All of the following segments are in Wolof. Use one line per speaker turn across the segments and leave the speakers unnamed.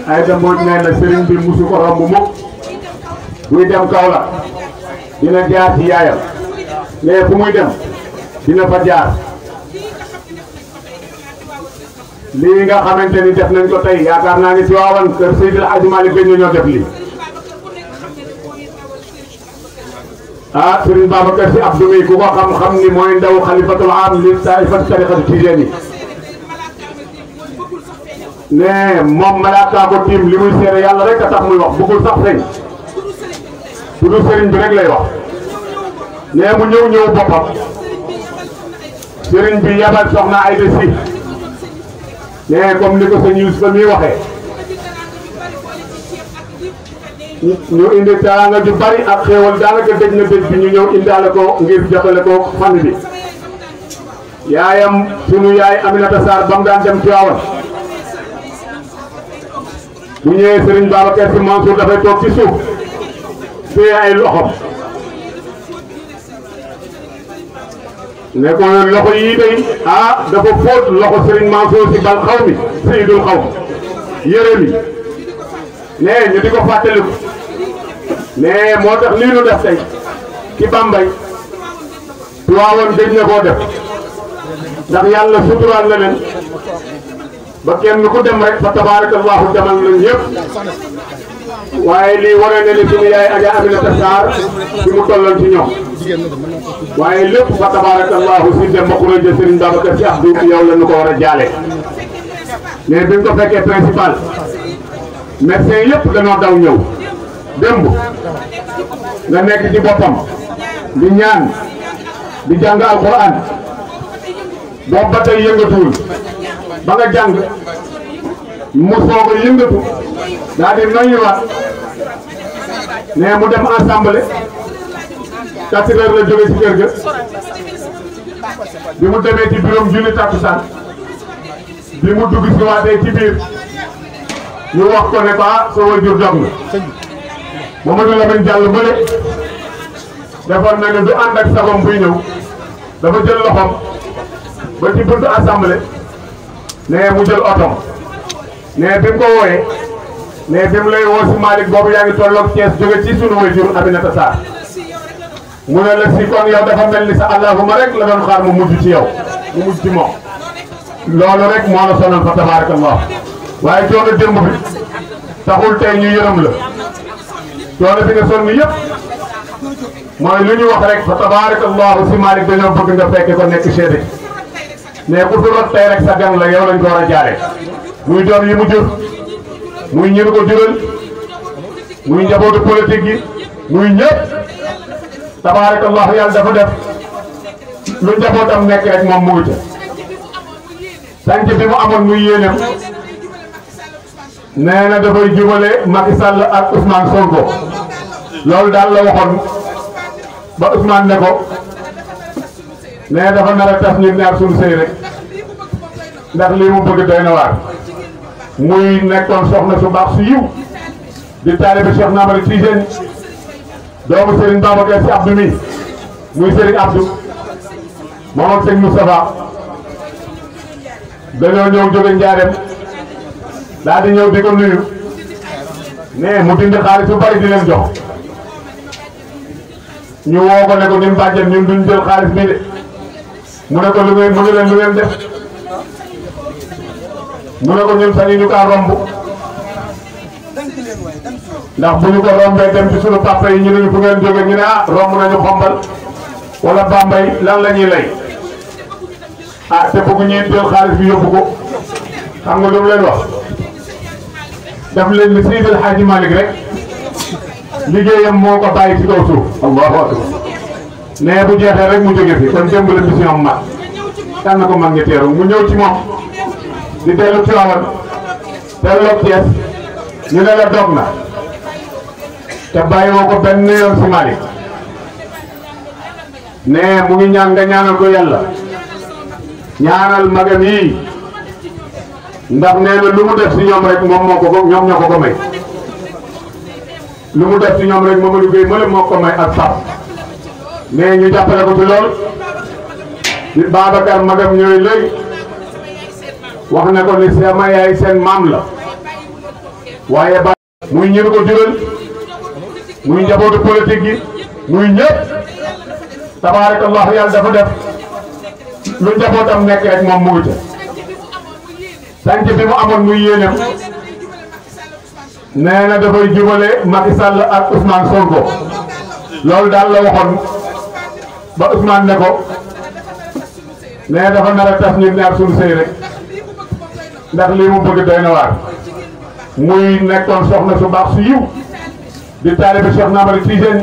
Aïda Mbodj nee na sëriñ bi musu ko romb mukk buy dem Kaolack dina jaar ci yaayam mais fu muy dem dina fa jaar lii nga xamante ni def nañ ko tey yaakaar naa ni Tiwaawan kër Seydil Hadji Malick gën ñoo def lii ah Serigne Babacar Sy Abdou mi ku ko xam-xam ni mooy ndaw xalifatul am li taifat tariqatu tijani ne moom malaaka ko tiim li muy seere yàlla rek a tax muy wax bëggul sax feeñ tudd Serigne bi rek lay wax ne mu ñëw boppam Serigne bi yabal soxna Aïda Sy ne comme ni ko sëñ Youssoufa mi waxee ñu indi teraanga ju bari ak xéewal daanaka dëj na dëj bi ñu ñëw indaale ko ngir jàppale ko famille bi yaayam sunu yaay Aminata Sarr ba mu daan dem Tiwaawan bu ñëwee Serigne Babacar Sy Mansour dafay toog ci suuf téye ay loxom ne ko loxo yii day ah dafa fóot loxo Serigne Mansour Sy bal xaw mi Seydul xaw yére mi ne ñu di ko fàttaliku ne moo tax lii nu def tey ci Bambey Tiwaawan gëj na koo def ndax yàlla suturaal na leen ba kenn ku dem rek fa tabarakallahu demal nañ ñëpp waaye lii wane na ni suñu yaay Adja Aminata Sarr fi mu tolloon ci ñoom waaye lépp fa tabarakallahu si dem ba kuréel Serigne Babacar Sy Abdou yow la ñu ko war a jaale mais bi ñu ko fekkee principal médecin yëpp dañoo daw ñëw démb nga nekk ci boppam di ñaan di jàng alquran boobu ba tey yëngatuwul ba nga jàng mu soog a yëngatu daal di noyyiwaat ne mu dem assemblée 4 heures la jóge ci kër ga bi mu demee ci bureau julli takkusaan bi mu dugg si waatee ci biir ñu wax ko ne ko ah sa waajur dog na Mamadou Lamine Diallo bële defoon na ne du ànd ak sagom buy ñëw dafa jël loxoom ba ci buntu assemblée ne mu jël otom ne bi mu ko wooyee ne bi mu lay woo si Malick boobu yaa ngi tolloog Thiès jóge ci sunu waajur Aminata Sarr mu ne la si kon yow dafa mel ni sa allahuma rek la doon xaar mu mujj ci yow mu mujj ci moom loolu rek moo la sonal fa tabarakallah waaye coono démb bi taxul tey ñu yërëm la coono bi nga sonn yëpp mooy lu ñu wax rek fa tabarakallahu si Malick dañoo bëgg nga fekke ko nekk seede mais ku fi rot tey rek sa gan la yow lañ ko war a jaare muy doom yi mu jur muy ñi ko jural muy njabootu politique yi muy ñëpp tabarakallahu yàlla dafa def lu njabootam nekk rek moom mu ngi ca sànq bi mu amoon muy yéeneem nee na dafay jubale Macky Sall ak Ousmane Sonko loolu daal la waxoon ba Ousmane ne ko nee dafa nar a tas ñun ñaar suñu sëy rek ndax lii mu bëgg doy na waar muy nekkoon soxna su baax su yiw di taalibe Cheikh Namari Tijani doomu Serigne Babacar Sy Abdou mi muy Serigne Abdou moom ak Serigne Moustapha dañoo ñëw jóge Njaareem daal di ñëw di ko nuyu ne mu dindi xaalis bu bari di leen jox ñu woo ko ne ko ñun bàjjen ñun duñ jël xaalis bii de mu ne ko lu ngeen mu ngi leen lu ngeen def mu ne ko ñun sañu ñu kaa romb ndax bu ñu ko rombee dem ci sunu papa yi ñu ne ñu fu ngeen jóge ñu ne ah romb nañu Xombal wala Bambey lan la ñuy lay ah te bëgg ñuy jël xaalis bi yóbbu ko xam nga lu mu leen wax daf leen ni Seydil Hadji Malick rek liggéeyam moo ko bàyyi ci kaw suuf allahu akbar nee bu jeexee rek mu jóge fi kon démb la mission am mat kan na ko mag ngi teeru mu ñëw ci moom di dellu Tiwaawan tolloog Thiès ñu ne la dog na te bàyyiwoo ko benn yoon si Malick ne mu ngi ñaan nga ñaanal ko yàlla ñaanal magam yi ndax nee na lu mu def si ñoom rek moom moo ko ñoom ñoo ko may lu mu def si ñoom rek Mamadou Gueye mële moo ko may ak sax mais ñu jàppale ko ci lool di Babacar magam ñooy léegi wax ne ko ni sama yaay seen maam la waaye ba muy ñi ko jural muy njabootu politique yi muy ñëpp tabaarakallah yàlla dafa def lu njabootam nekk rek moom mu ngi ca sànq bi mu amoon muy yéeneem nee na dafay jubale Macky Sall ak Ousmane Sonko loolu daal la waxoon ba Ousmane ne ko nee dafa nar a tas ñun ñaar suñu sëy rek ndax lii mu bëgg doy na waar muy nekkoon soxna su baax su yiw di taalibe Cheikh Namari Tijani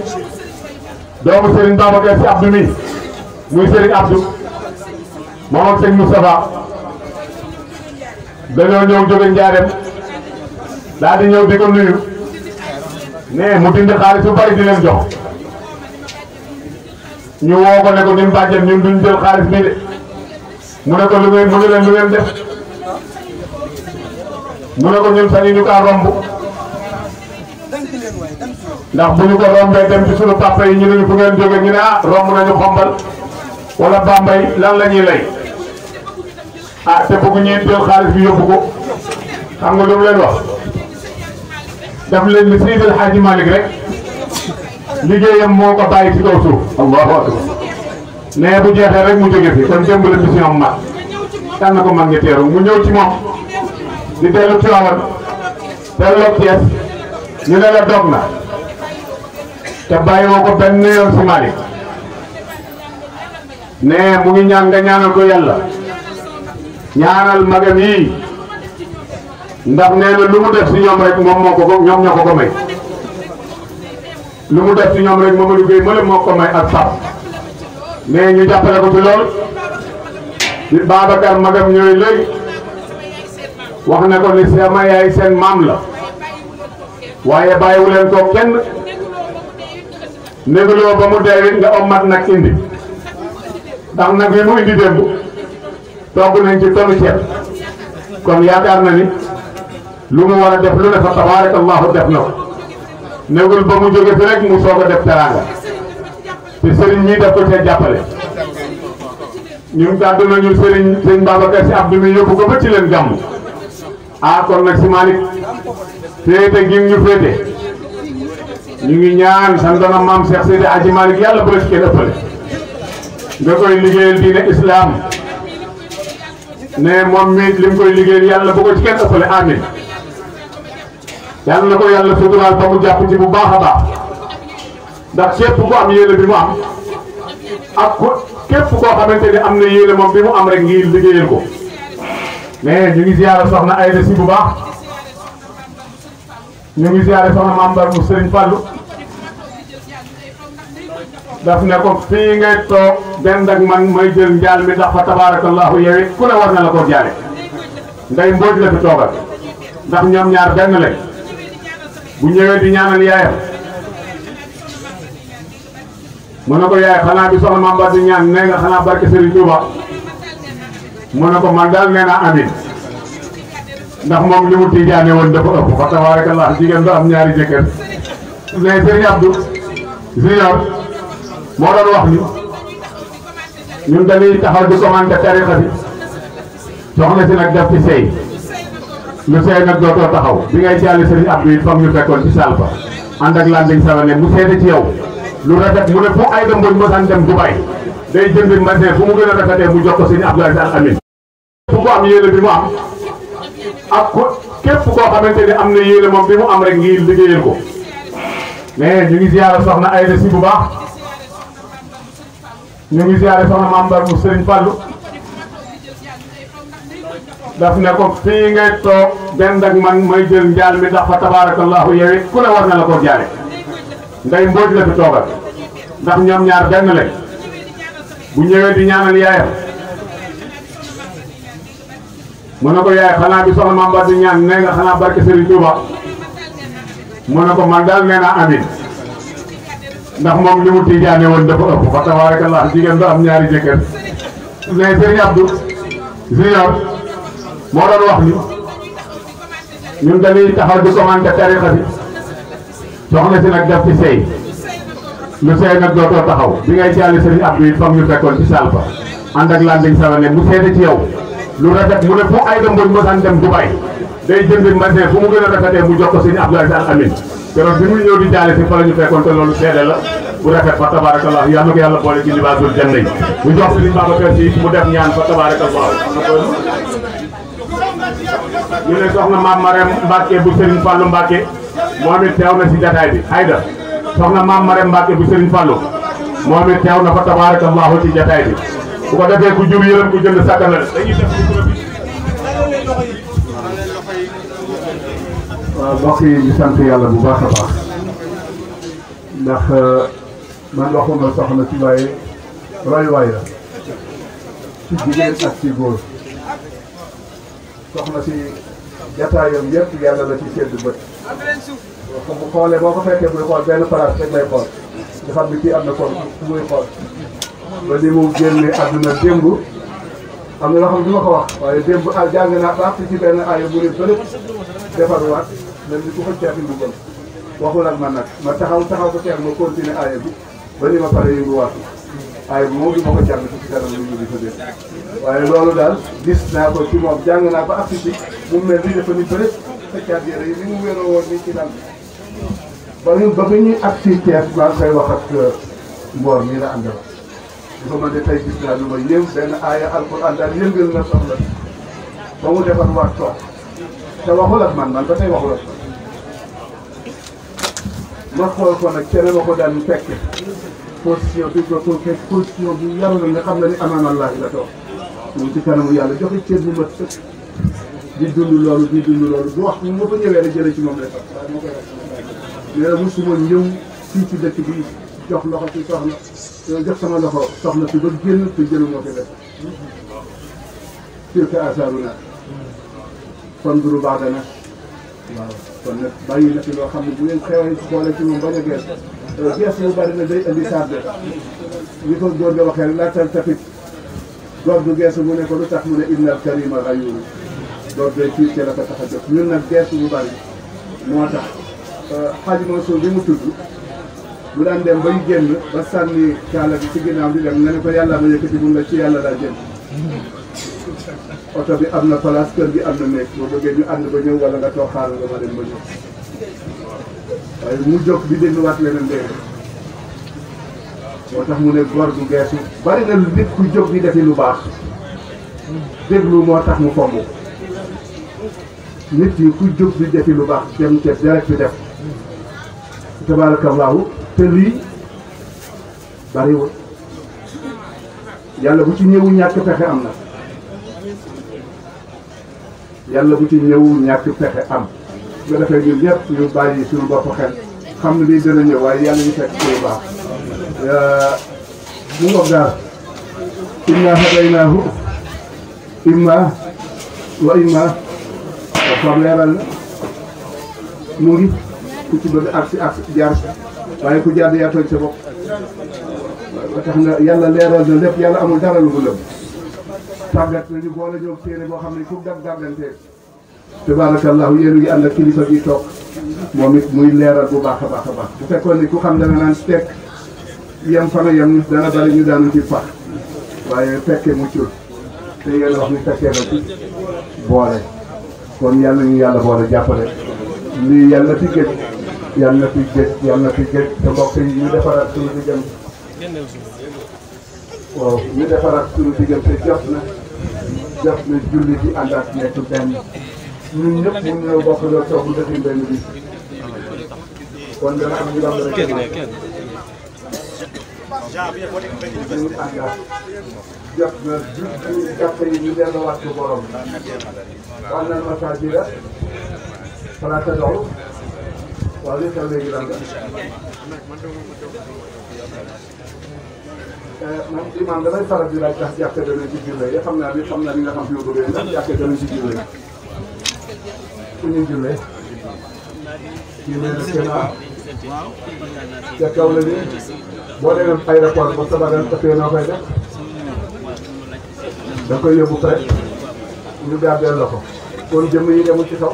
doomu Serigne Babacar si Abdou mi muy Serigne Abdou moom ak sëñ Moustapha dañoo ñëw jóge Njaareem daal di ñëw di ko nuyu ne mu dindi xaalis bu bari di leen jox ñu woo ko ne ko ñun bàjjen ñun duñ jël xaalis bi de mu ne ko lu ngeen mu ngi leen lu ngeen def mu ne ko ñun sañu ñu kaa romb ndax bu ñu ko rombee dem ci sunu papa yi ñu ne ñu fu ngeen jóge ñu ne ah romb nañu Xombal wala Bambey lan la ñuy lay ah te bëgg ñuy jël xaalis bi yóbbu ko xam nga lu mu leen wax daf leen ni Seydil Hadji Malick rek liggéeyam moo ko bàyyi ci kaw suuf allahu akbar nee bu jeexee rek mu jóge fi kon démb la mission mat kan na ko mag ngi teeru mu ñëw ci moom di dellu Tiwaawan delloog Thiès ñu ne la dog na te bàyyiwoo ko benn yoon si Malick ne mu ngi ñaan nga ñaanal ko yàlla ñaanal magam yi ndax nee na lu mu def si ñoom rek moom moo ko ñoom ñoo ko may lu mu def si ñoom rek Mamadou Gueye mële moo ko may ak sax mais ñu jàppale ko ci lool di Babacar magam ñooy léegi wax ne ko ni sama yaay seen maam la waaye bàyyiwu leen ko kenn négloo ba mu deewit nga ommat nag indi ndax nag yi mu indi démb togg nañ ci tonu ceeb kon yaakaar na ni lu mu war a def lu ne fa tabaarakallahu def na ko négul ba mu jóge fi rek mu soog a def teraanga te sëriñ ñii def ko cee jàppale ñun kàddu nañu sëriñ Babacar si Abdou mi yóbbu ko ba ci leen gàmm ah kon nag si Malick féete gi ñu féete ñu ngi ñaan sa ndono maam Cheikh Seydi Hadji Malick yàlla bu la ci kenn ëppale nga koy liggéeyal diine islam ne moom mi li mu koy liggéeyal yàlla bu ko ci kenn ëppale amin yàlla na ko yàlla suturaal ba mu jàpp ci bu baax a baax ndax képp ku am yéene bi mu am ak képp koo xamante ni am na yéene moom bi mu am rek ngir liggéeyal ko mais ñu ngi ziyaara soxna Ayda si bu baax ñu ngi ziyaare soxna Mame Mbar mu Serigne Fallou daf ne ko fii ngay toog dend ak man may jël njaal mi ndax fa tabaarakallahu yow it ku ne war na la koo jaare nday mbooj la fi toogal ndax ñoom ñaar benn lañ bu ñëwee di ñaanal yaayam mu ne ko yaay xanaa bi soxna Mame Mbar di ñaan nee nga xanaa barke Serigne Touba mu ne ko man daal nee naa amin ndax moom li mu tiijaane woon dafa ëpp fa tabaarakallah jigéen du am ñaari jëkkër mais Serigne Abdou Junior moo doon wax ni ñun dañuy taxaw di commenté tarixa bi soxna si nag def ci sëy lu sëy nag dootoo taxaw bi ngay jàlli Serigne Abdou it fam ñu fekkoon ci salle ba ànd ak landing savane mu seede ci yow lu rafet mu ne fu ay dem mboñ mosaan dem Dubaï day jënd machine fu mu gën a rafetee mu jox ko Serigne Abdou Aziz Al Amin fu ko am yéene bi mu am ak képp koo xamante ni am na yéene moom bi mu am rek ngir liggéeyal ko mais ñu ngi ziyaara soxna Ayda si bu baax ñu ngi ziyaare soxna Mame Mbar mu Serigne Fallou daf ne ko fii ngay toog dend ak man may jël njaal mi ndax fa tabaarakallahu yow it ku ne war na la koo jaare nday mbooj la fi toogal ndax ñoom ñaar benn lañ bu ñëwee di ñaanal yaayam mu ne ko yaay xanaa bi soxna Mame Badi ñaan nee nga xanaa barke Serigne Touba mu ne ko man daal nee naa amin ndax moom li mu tijaane woon dafa ëpp fa tabarakallah jigéen ba am ñaari jëkkër mais Serigne Abdou Junior moo doon wax ni ñun dañuy taxaw di commenter tarixa bi soxna si nag def ci sey lu sey nag dootoo taxaw bi ngay jàll Serigne Abdou yi fam ñu fekkoon ci saal fa ànd ak landing Savané mu seede ci yow lu rafet mu ne fu ay dem mboj mosaan dem Dubaï day jënd mbasin fu mu gën a rafetee mu jox ko Serigne Abdou Aziz Al Amin keroog bi muy ñëw di jaale si fa la ñu fekkoon te loolu seede la bu rafet fa tabarakallah yal na ko yàlla boole ci libaasul janna yi mu jox Serigne Babacar Si mu def ñaan fa tabarakallah ñu ne soxna Mame Marème Mbacke bu Serigne Fallou Mbacke moom it teew na si jataay bi Aïda soxna Mame Marème Mbacke bu Serigne Fallou moom it teew na fa tabarakallah ci jataay bi bu ko defee ku jur yërëm ku jënd sàkkanal dañuy def micro bi.
waaw mbokk yi ñu sant yàlla bu baax a baax ndax man waxuma soxna ci waaye royuwaay la ci jigéen ak ci góor soxna si jataayam yëpp yàlla la ci sedd bët bu xoolee boo ko fekkee buy xool benn place rek lay xool nga xam ni kii am na kon fu muy xool ba ni mu génne àdduna démb am na loo xam ne du ma ko wax waaye démb jàng naa baax ci benn aaya bu ne bële defaruwaat mel ni ku ko ceeb indi ko waxul ak man nag ma taxaw ko ceeb ma continuer aaya bi ba ni ma pare yënguwaatu aaya bi moom du ma ko jàng ci kanam lu ñu di fa def waaye loolu daal gis naa ko ci moom jàng naa ba ak ci mu mel ni dafa ni bële fekkaat yére yi ni mu wéeroo woon ni ci dal ba ñuy ak ci Thiès maa ngi koy wax ak mboor mii la àndal di ko mën de tey gis naa lu ma yéem benn aaya alquran daal yëngal na soxla ba mu defar waat toog te waxul ak man ba tey waxul ak ma xool ko nag cere ma ko daan fekke position bi ko fekk position bi yaru na nga xam ne ni amaanallaahi la toog moom ci kanamu yàlla joxe cër bu mat sëkk di dund loolu bu wax mu ma fa ñëwee rek jëlee ci moom lay sax waaye moo koy wax nee na mosuma ñëw fii ci dëkk bi jox loxo ci soxna jox sama loxo soxna si ba génn te jëlu moo fi def tilka asaaruna kon du lu baax dana waaw kon nag bàyyi na fi loo xam ne bu ngeen xewee boole ci moom bañ a gees gees bu bari na day indi tardé li ko góor ga waxee laatal tapit góor du gees mu ne ko lu tax mu ne innal karima ghayuru góor day fiir ci la ko tax a jóg ñun nag gees bu bari moo tax Xaaji Mansour bi mu tudd bu daan dem bay génn ba sànni kaala bi ci ginnaaw di dem nga ne ko yàlla ma yëkkati mun la ci yàlla laa jëm oto bi am na place kër gi am na nekk boo bëggee ñu ànd ba ñëw wala nga toog xaaral nga ma dem ba ñëw waaye mu jóg di dégluwaat leneen dégg moo tax mu ne góor gu geesu bari na nit ku jóg di defi lu baax déglu moo tax mu fomm nit yi ku jóg di defi lu baax dem ca direct bi def tabarakallahu te lii bariwul yàlla bu ci ñëwu ñàkk pexe am na yàlla bu ci ñëwu ñàkk pexe am nga defee ñun ñëpp ñu bàyyi suñu bopp xel xam ne lii dana ñëw waaye yàlla ñu fekk ci lu baax mu ngoog daal inna hadaynaahu imma wa imma dafa leeral na mu ngi ku ci bëgg ak jaar waaye ku jaar yaa tooñ sa bopp ba tax na yàlla leeral na lépp yàlla amul dara lu mu lëm tàggat nañu boole ñoom téere boo xam ne fu gàggantee tabarakallahu yéen ngi ànd ak kilifa gi toog moom it muy leeral bu baax a baax a baax bu fekkoon ni ku xam dana naan tekk yem fa nga yem dana bari ñu daanu ci pax waaye fekkee muccul te ngeen wax ni fekkee na ci boole kon yàlla ñu yàlla boole jàppale lii yàlla fi gëj yàlla fi gëj yàlla fi gëj te mbokk yi ñu defaraat suñu diggante waaw ñu defaraat suñu diggante jot na julli di àndaat nekk benn ñun ñëpp mun nañoo bokk doo toog dëkk benn bi kon dana am ñu lam rek ñu àndaat jot na julli jàpp yi ñu delluwaat ko borom wax nañ masajida fala tad'u waaw li xew léegi lan la man imam damay faral di laaj ndax jàkka danañ ci jullee yi xam naa li nga xam fi ma bëggee ndax jàkka danañ ci jullee fu ñuy jullee kii nee na kenn ca kaw la nii boo demee aéroport ba sabagal ëppee noo koy def da koy yóbbu près ñu gardeel la ko kon jëmm yi demul ci kaw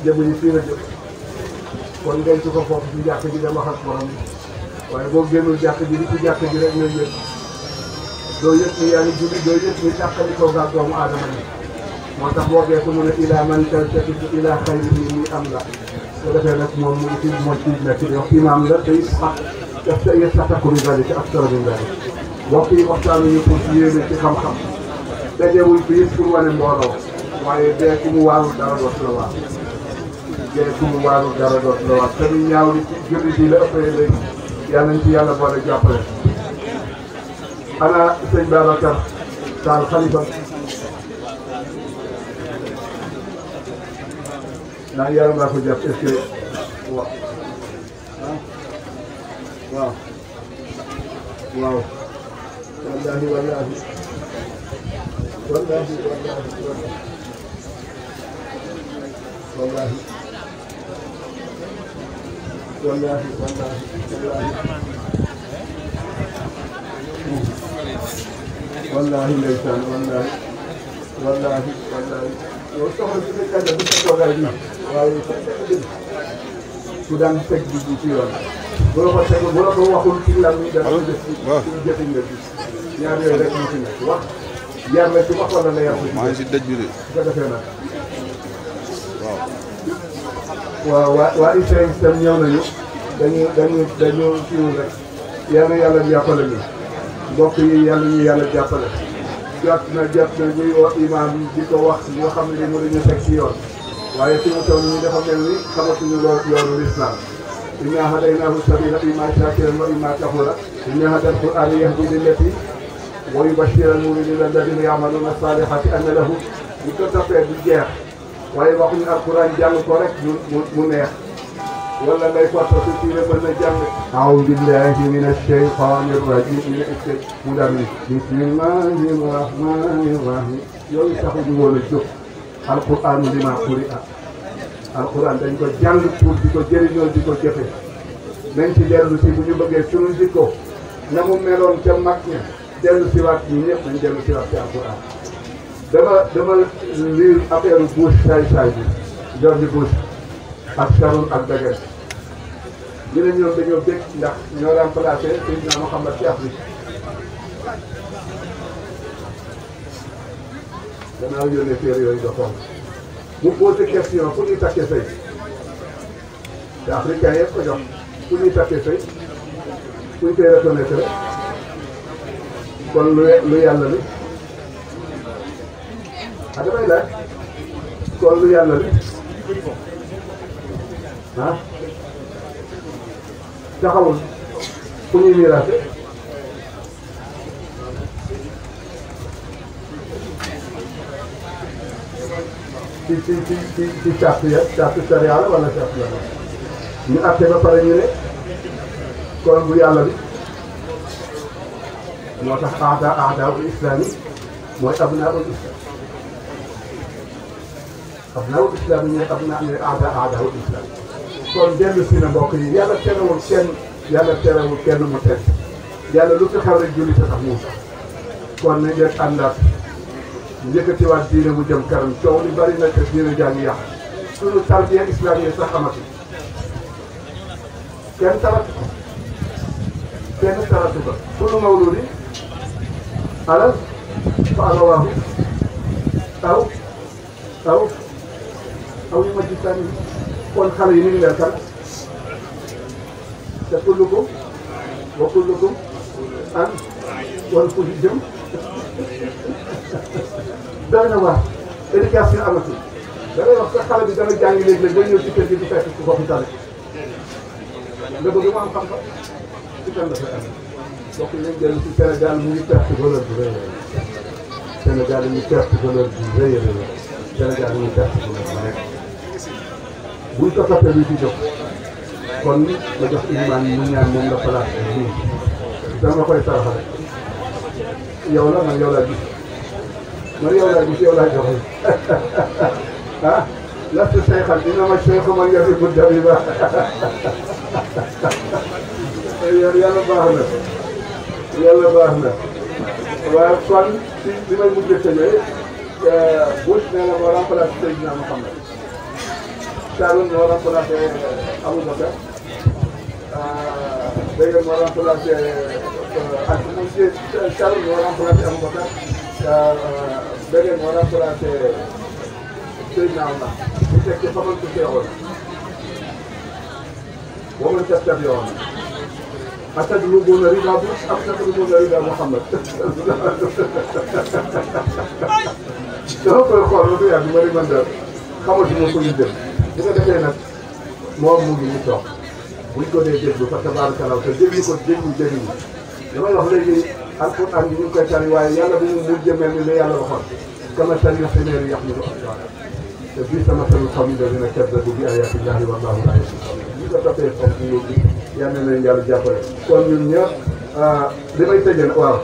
jëmm yi fii la jëm kon denc ko foofu ci jàkk ji dem wax ak borom bi waaye boo génnul jàkk ji di ci jàkk ji rek ngay yëg doo yëg ni yaa ngi julli doo yëg ni tàqali koo gaal doomu aadama yi moo tax boo geesu mu ne ilaa man taltafitu ilaa xayri ni am la su defee nag moom mu ngi ci moo ci nekk di wax imaam la te it sax daf te yëg sax takku bi bari ci ak solo bi bari mbokk yi waxtaan nañu pour yéene ci xam-xam dajewuñ fii pour wane mbooloo waaye dee ku mu waarul dara dootu la waar dee ku mu waarul dara dootu la waar te ñu ñaaw li ci jullit yi la ëppee léegi yàlla nañ ci yàlla boole jàppale ana sëñ Babacar Sall xalifa naa yaram laa ko jàpp est-ce que waaw waaw waaw wallahi wallahi wallahi wallahi wallahi wallahi ndeysaan wallahi wallahi wallahi yow soxla si sa kàdda bu sa toogaay bi waaye ku daan teg bi ci yoon bu la ko teg bu la ko waxul ci lan mi dana ko def ci jëfiñ nga gis ñaar yooyu rek ñu ci nekk wax yar la ci wax wala la yar ko maa ngi si dëj bi de su ko defee nag waaw waa ISRA tam ñëw nañu dañu kiiwul rek yal na yàlla jàppale ñu mbokk yi yàlla ñu yàlla jàppale jot na ñuy wax imaam yi di ko wax ñoo xam ne mu dañu teg ci yoon waaye fi mu toll nii dafa mel ni xamatuñu yoonu lislaam innaa hadaynaahu sabiila immaa shaakiran wa immaa kafuuraa innaa haadal qur'aana yahdii lillatii wa yubashshiru al-mu'miniina allaziina ya'maluuna as-saalihaati anna lahum bu ko toppee du jeex waaye waxuñu alquran jàng ko rek mu neex wala ngay fortatu ci ne mën na jàng a'uuzu billahi mina shaytaani rajiim mu daal ni bismillahi rahmaani rahiim yooyu taxuñu woon a jóg alquran limaa quri'a alquran dañ ko jàng pour di ko jëriñoo di ko jëfe nañ ci dellu si bu ñu bëggee sunu jikko na mu meloon ca mag ña dellu si waat ñi ñëpp nañ dellu si waat ci alquran dama lire affaire Bush saay bi George Bush ak Sharon ak Begin ñu ne ñoom dañoo bëgg ndax ñoo remplacé Seydina Mouhamed ci Afrique danaa yónnee téere yooyu nga xool mu posé question fu ñuy takkee sëy te africain yëpp ko jox fu ñuy takkee sëy fu ñu koy reconnaître kon lu yàlla li damay laaj kon lu yàlla li ah taxawul fu ñuy miraase ci charte ya charte sharia la wala charte la ñu àtte ba pare ñu ne kon bu yàlla bi moo tax aadaa'ul islaam yi mooy abnaa'ul islam abnaa'ul islam yi ñooy aadaa'ul islam kon dellu si na mbokk yi yàlla terewul kenn mu teg yàlla lu fi xew rek julli sa tax mu sax kon nañ leen àndaat njëkkatiwaat diine mu jëm kanam coow li bari na te diine jaa ngi yàq sunu tarbiya islam yi sax amatu kenn taratu ko sunu mawludi alal fa abawaahu aw yu ma gis kon xale yi ni ñu leen kan te kullukum wa kullukum an wala fu jëm doy na waar éducation amatul da ngay wax sa xale bi dana jàngi léeg-léeg ba ñëw ci kër gi di fekk ku bokk tale nga bëgg mu am xam-xam ci kan la fay am donc ñu jël ci Sénégal mu ngi perte valeur bu rëy Sénégal mu ngi perte valeur bu rëy Sénégal mu ngi perte valeur bu rëy buñ ko toppee lu ci jóg kon ma jox imaam mu ñaan moom la place bii dama koy saraxale yow la man yow laa gis yow laa joxe ah lastu cheikhan innama cheikhu man yuhibbu dabiba yàlla baax na waaye kon li may mujj a tëjee Bush nee na moo remplacé Seydina Mouhamed Sharon moo remplacé Aboubacar dégg nga moo remplacé ak monsieur Sharon moo remplacé Aboubacar dégg nga moo remplacé Seydina Omar bu fekkee fa man ko teewoon boo mën a yoon أتطلبون رضا بوش أم تطلبون رضا محمد؟ dama koy xool ba du yàgg ma ne man daal xamatuma ko ñu dem bu ko defee nag moom mu ngi ñu toog buñ ko dee déglu fa tabaarakallaa te déglu ko déglu jëriñ damay wax léegi alquran bi ñu ngi koy tari waaye yàlla bu mu mujj mel ni la yàlla waxoon kama tari ximeer yaxmilu asfaara te bii sama selu xaw yi dina kaddabu bi ayaatillahi wallaahu laa yahdi ñu ko toppee comme ñu yal na leen yàlla jàppale kon ñun ñëpp li may tëjee nag waaw.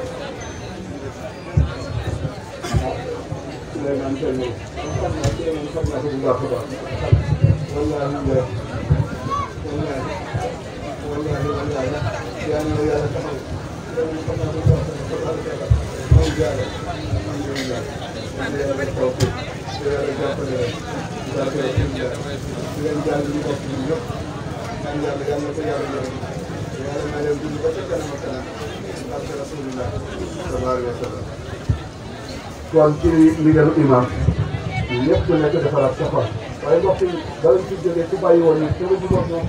kon ci ndigalu imam ñëpp ku nekk defaraat sa xol waaye mbokk yi bala ñu ci jógee ku bàyyi woon ni te nga jubóog moom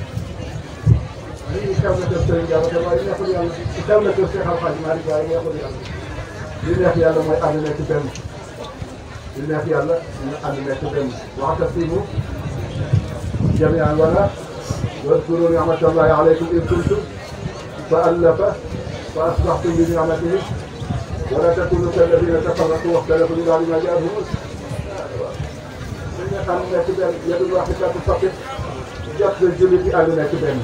lii xew na kër Serigne Diabaté waaye neexul yàlla xew na kër Cheikh Al Hadj Malick waaye neexul yàlla li neex yàlla mooy ànd nekk benn li neex yàlla ñu ànd nekk benn wa'tasimu jamii'an wala واذكروا نعمة الله عليكم إذ كنتم فألف فأصبحتم بنعمته ولا تكونوا كالذين تفرقوا واختلفوا من بعد ما جاءهم dañu xam nekk benn yadul waaxida tusabbih jàpp na jullit yi ànd nekk benn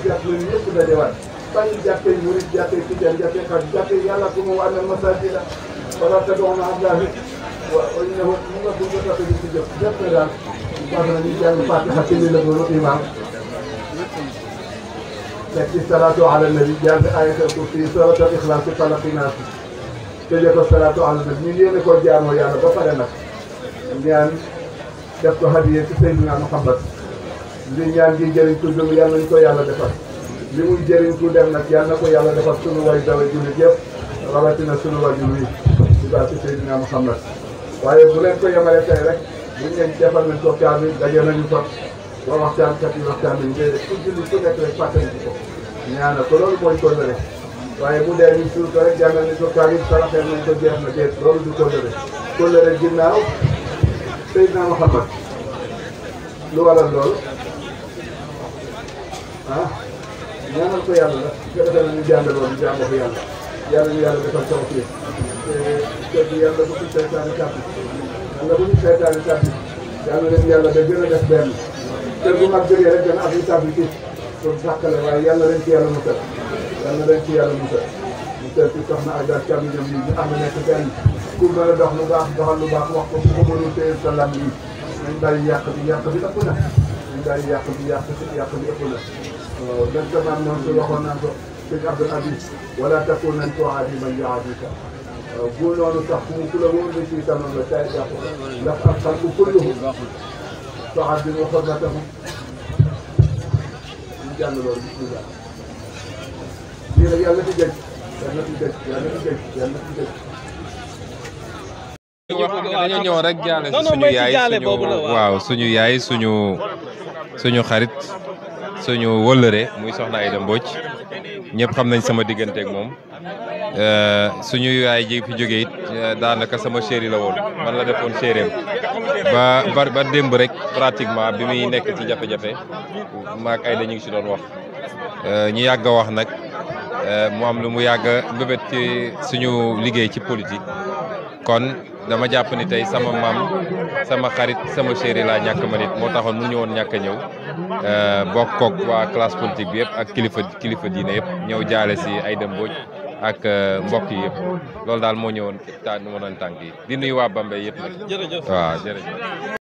jàpp na ñëpp dajewaat bàyyi jàppee murid jàppee tijaan jàppee xaaj jàppee yàlla ku mu anna masaajida falaa tad'uu ma'a llaahi wa innahu mu nga bu nga di ci jëf jëpp na daal baax na ñu jàng Faatiha ci la doon imaam teg ci salaatu ala nabi jàng ayatul kursi suratul ixlaas falaq naas tëjee ko salaatu ala nabi ñu yéene ko jaamoo yàlla ba pare nag ñaan def ko hadiya ci Seydina Muhammad li ñaan gi jëriñ ku dund yàlla nañu ko yàlla defal li muy jëriñ ku dem nag yàlla na ko yàlla defal sunu way dawe jullit yëpp rawatina sunu wajur wi ci baa ci Seydina Muhammad waaye bu leen ko yemale tey rek buñ leen defal nañ ko kaar bi daje nañu fa ba waxtaankat yi waxtaan nañu déedéet ku jullit ku nekk rek fàttali ko ñaanal ko loolu mooy kóllëre waaye bu dee ñu suur ko rek jàngal nañ ko kaar yi saraxeel nañ ko jeex na déet loolu du kóllëre ginnaaw Seydina Muhammad lu waral loolu ah ñaanal ko yàlla la su ko defee nañu jàngaloo ñu jàngal ko yàlla ñu yàlla defal taw fii te yàlla bu ñu seytaane kàddu yàlla bu ñu seytaane kàddu yàlla leen yàlla da gën a def benn te bu mag jógee rek gën a am itam bi pour sàkkale waaye yàlla leen ci yàlla musal yàlla leen ci yàlla musal ci soxna Aïda Thiam ñoom ñi ñu am nekk benn ku mën a dox lu baax doxal lu baax wax ko ku ko mënul téye sa lam yi nañ bàyyi yàq bi ëpp na nañ bàyyi yàq bi ëpp na dañ ko naan noonu su waxoon naan ko sëñ Abdoul Aziz wala takunan tu'aadi man yu'aadika bu noonu sax ku la wóor ne ci tamam la tay yàqu ndax ak xalqu kulluhu tu'addimu hurmatahu ñu jàng loolu bismillah lii nag yàlla ci jëj yàlla ci jëj yàlla ci jëj yàlla ci jëj
dañoo ñëw rek jaale suñu yaay waaw suñu yaay suñu xarit suñu wëllëre muy soxna Aïda Mbodj ñëpp xam nañ sama diggante ak moom suñu yaay ji fi jóge it daanaka sama chéri la woon man la defoon chérim ba démb rek pratiquement bi muy nekk ci jafe-jafe maak Aïda ñu ngi si doon wax ñu yàgg a wax nag mu am lu mu yàgg a mbébét ci suñu liggéey ci politique kon dama jàpp ni tey sama maam sama xarit sama chéri laa ñàkk ma nit moo taxoon mu ñëwoon ñàkk a ñëw bokk koog waa classe politique bi yëpp ak kilifa diine yëpp ñëw jaale si Aïda Mbodj ak mbokk yi yëpp loolu daal moo ñëwoon nu ma doon tànk yi di nuyu waa Bambey yëpp nag.
jërëjëf
waaw jërëjëf.